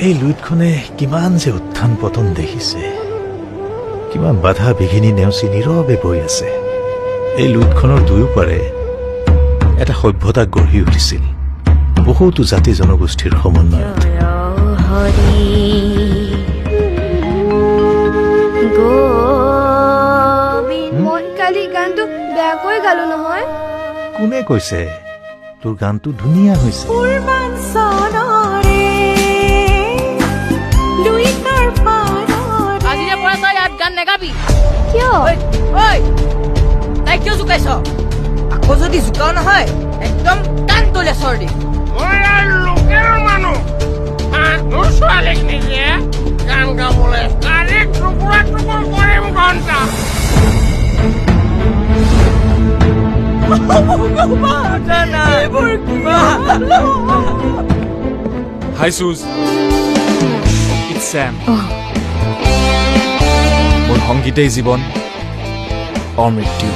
এই লুইতখনে কিমান যে উত্থান পতন দেখিছে, কিমান বাধা বিঘিনি নেওচি নীৰৱে বৈ আছে। এই লুইতখনৰ দুয়োপাৰে এটা সভ্যতা গঢ়ি উঠিছিল বহুতো জাতি জনগোষ্ঠীৰ সমন্বয়ত। হৰি গোবিন্দ। মই কালি গানটো বেয়াকৈ গালো নহয়? কোনে কৈছে? তোৰ গানটো ধুনীয়া হৈছে। পূৰ্বাঞ্চলৰে লুইতৰ পাৰৰে। আজিৰে পৰা তই ইয়াত গান নেগাবি। কিয়? ঐ, তাই কিয় জোকাইছ? আকৌ যদি জোকাও নহয়, একদম কাণ তলীয়া চৰ দিম। মই আৰু লোকেল মানুহ হা, মোৰ ছোৱালীক নিদিয়ে গান গাবলৈ। কালি টুকুৰা টুকুৰ কৰিম ঘণ্টা। Hi Suze, it's Sam. মোৰ সংগীতেই জীৱন অমৃত্যু।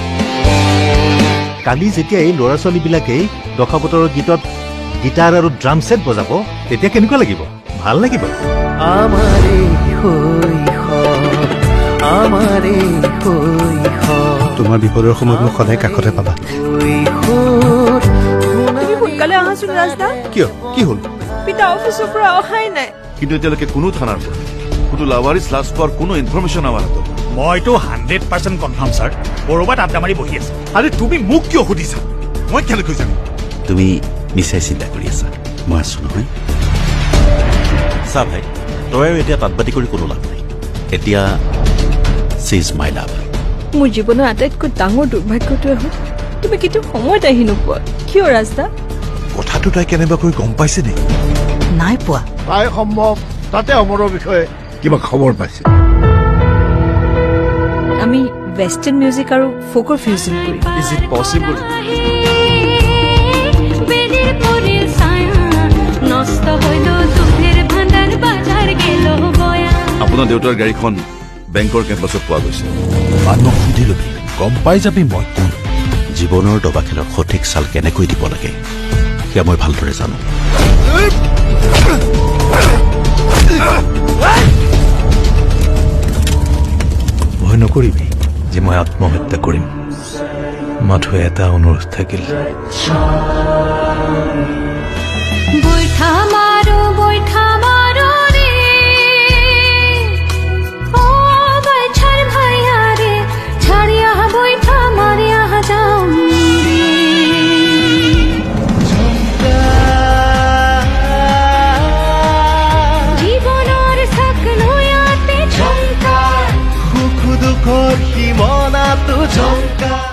কালি যেতিয়া এই ল'ৰা ছোৱালীবিলাকেই দশাৱতাৰৰ গীতত গীটাৰ আৰু ড্ৰাম ছেট বজাব, তেতিয়া কেনেকুৱা লাগিব? ভাল লাগিব। আমাৰে শৈশৱ, আমাৰে শৈশৱ। তোমাৰ বিপদৰ সময়ত মোক সদায় কাষতে পাবা। কৈশোৰ। তুমি সোনকালে আহাচোন ৰাজদা। কিয়, কি হ'ল? পিতা অফিচৰ পৰা অহাই নাই। কিন্তু এতিয়ালৈকে কোনো থানাৰ পৰা কোনো লাৱাৰিছ লাছ পোৱাৰ কোনো ইনফৰমেশ্যন আমাৰ হাতত। মইতো 100% কনফাৰ্ম ছাৰ, ক'ৰবাত আড্ডা মাৰি বহি আছে। আৰে, তুমি মোক কিয় সুধিছা? মই কেনেকৈ জানিম? তুমি মিছাই চিন্তা কৰি আছা, মই আছো নহয়। চা ভাই, তই এতিয়া তাঁতবাতি কৰি কোনো লাভ নাই। এতিয়া চিজ my লাভ। মোৰ জীৱনৰ আটাইতকৈ ডাঙৰ দুৰ্ভাগ্যটোৱে হ'ল তুমি কেতিয়াও সময়ত আহি নোপোৱা। কিয় ৰাজদা? কথাটো তাই কেনেবাকৈ গম পাইছে নেকি? নাই পোৱা। তাই সম্ভৱ তাতে অমৰৰ বিষয়ে কিবা খবৰ পাইছে। আমি ৱেষ্টাৰ্ণ মিউজিক আৰু ফ'কৰ ফিউজন কৰিম। Is it possible? বেলিৰ পৰিল ছায়া, নষ্ট হইল দুধেৰ ভান্ডাৰ, বাজাৰ গেল বয়া। আপোনাৰ দেউতাৰ গাড়ীখন বেংকৰ কেম্পাছত পোৱা গৈছে। মানুহক সুধি ল'বি, গম পাই যাবি মই কোন। জীৱনৰ দবা খেলৰ সঠিক চাল কেনেকৈ দিব লাগে, সেয়া মই ভালদৰে জানো। ভয় নকৰিবি যে মই আত্মহত্যা কৰিম। মাথো এটা অনুৰোধ থাকিল। বৈঠা মাৰো, বৈঠা মাৰো ৰে, ও বাইছাৰ ভাইয়া ৰে, ছাড়িয়া বৈঠা মাৰিয়া যাও ৰে। জীবনেৰ থাকলো ঝঙ্কাৰ। সুখ দুখৰ সীমনাটো ঝংকাৰ।